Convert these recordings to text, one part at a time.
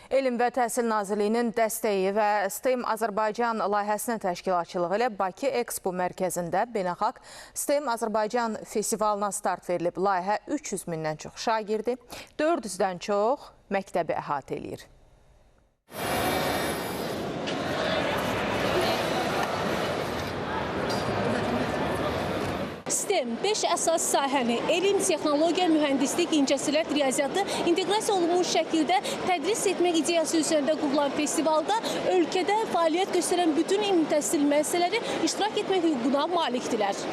Elm və Təhsil Nazirliyinin dəstəyi və STEM Azərbaycan layihəsinin təşkilatçılığı ilə Bakı Expo mərkəzində beynəlxalq STEM Azərbaycan festivalına start verilib. Layihə 300 mindən çox şagirdi, 400-dən çox məktəbi əhatə eləyir. STEM 5 əsas sahəni elm, texnologiya, mühəndislik, incəsənət, riyaziyyatı inteqrasiya olunmuş şəkildə tədris etmək ideyası üzərində qurulan festivalda ölkədə fəaliyyət göstərən bütün ümumi təhsil müəssisələri iştirak etmək hüququna malikdirlər.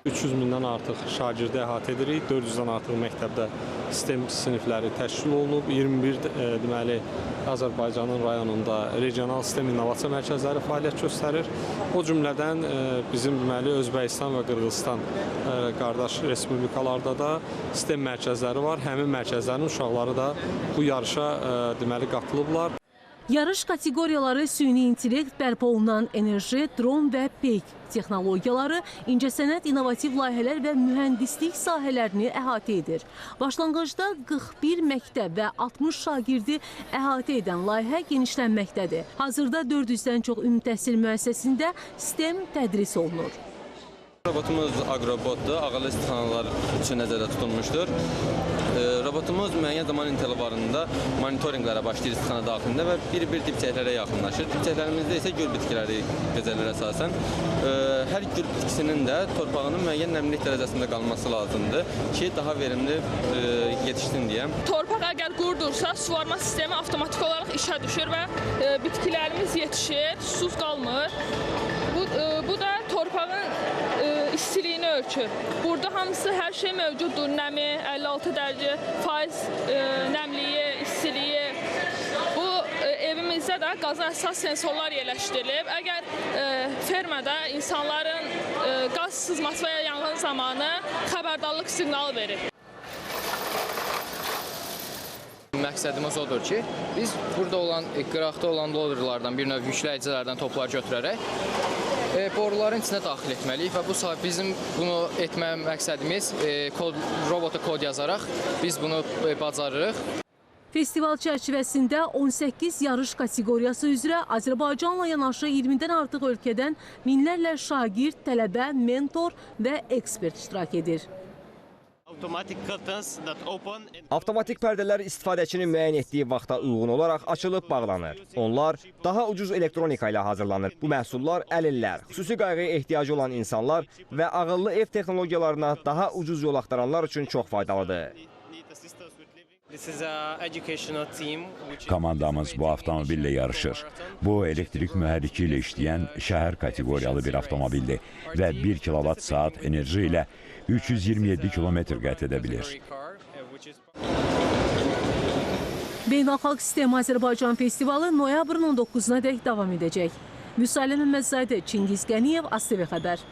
300 mindən artıq şagirdi əhatə edirik, 400-dən artıq məktəbdə STEM sinifləri təşkil olunub, 21 deməli Azərbaycanın rayonunda regional STEM innovasiya mərkəzləri fəaliyyət göstərir. O cümlədən bizim deməli Özbəkistan və Qırğızistan qardaş respublikalarda da STEM mərkəzləri var. Həmin mərkəzlərin uşaqları da bu yarışa deməli qatılıblar. Yarış kateqoriyaları süni intellekt, bərpa olunan enerji, dron və peyk texnologiyaları, incəsənət, innovativ layihələr və mühəndislik sahələrini əhatə edir. Başlanğıcda 41 məktəb və 60 şagirdi əhatə edən layihə genişlənməkdədir. Hazırda 400-dən çox ümumi təhsil müəssisəsində STEM tədris olunur. Robotumuz agrobotdur, ağıllı istixanalar üçün nəzərdə tutulmuşdur. Robotumuz müəyyən zaman intervallarında monitorinqlərə başlayır istixana daxilində və bir-bir dibçəklərə yaxınlaşır. Dibçəklərimizdə isə gül bitkiləri gözəllər əsasən. Hər gül bitkisinin də torpağının müəyyən nəmlik dərəcəsində qalması lazımdır ki, daha verimli yetişsin deyə. Torpaq əgər qurudursa, suvarma sistemi avtomatik olaraq işə düşür və bitkilərimiz yetişir, susuz qalmır. Bu da torpağın istiliyini ölçür. Burada hamısı, hər şey mövcuddur. Nəmi, 56 dərəcə, faiz nəmliyi, istiliyi. Bu evimizdə də qaza əsas sensorlar yerləşdirilib. Əgər fermada insanların qaz sızması və ya yanğın zamanı xəbərdarlıq siqnalı verir. Məqsədimiz odur ki, biz burada olan, qıraqda olan loaderlardan, bir növ yükləyicilərdən toplar götürərək boruların içinə daxil etməliyik və bu bizim bunu etmə məqsədimiz robota kod yazaraq biz bunu bacarırıq. Festival çərçivəsində 18 yarış kateqoriyası üzrə Azərbaycanla yanaşı 20-dən artıq ölkədən minlərlə şagird, tələbə, mentor və ekspert iştirak edir. Avtomatik pərdələr istifadəçinin müəyyən etdiyi vaxta uyğun olaraq açılıb bağlanır. Onlar daha ucuz elektronika ilə hazırlanır. Bu məhsullar əlillər, xüsusi qayğıya ehtiyacı olan insanlar və ağıllı ev texnologiyalarına daha ucuz yol axtaranlar üçün çox faydalıdır. Komandamız bu avtomobillə yarışır. Bu, elektrik mühərriki ilə işləyən şəhər kateqoriyalı bir avtomobildir və 1 kilovat saat enerji ilə 327 kilometr qət edə bilir. Beynəlxalq STEM Azərbaycan festivalı noyabrın 19-na dək davam edəcək. Vüsalə Məmmədzadə, Çingiz Qəniyev, ASTV xəbər.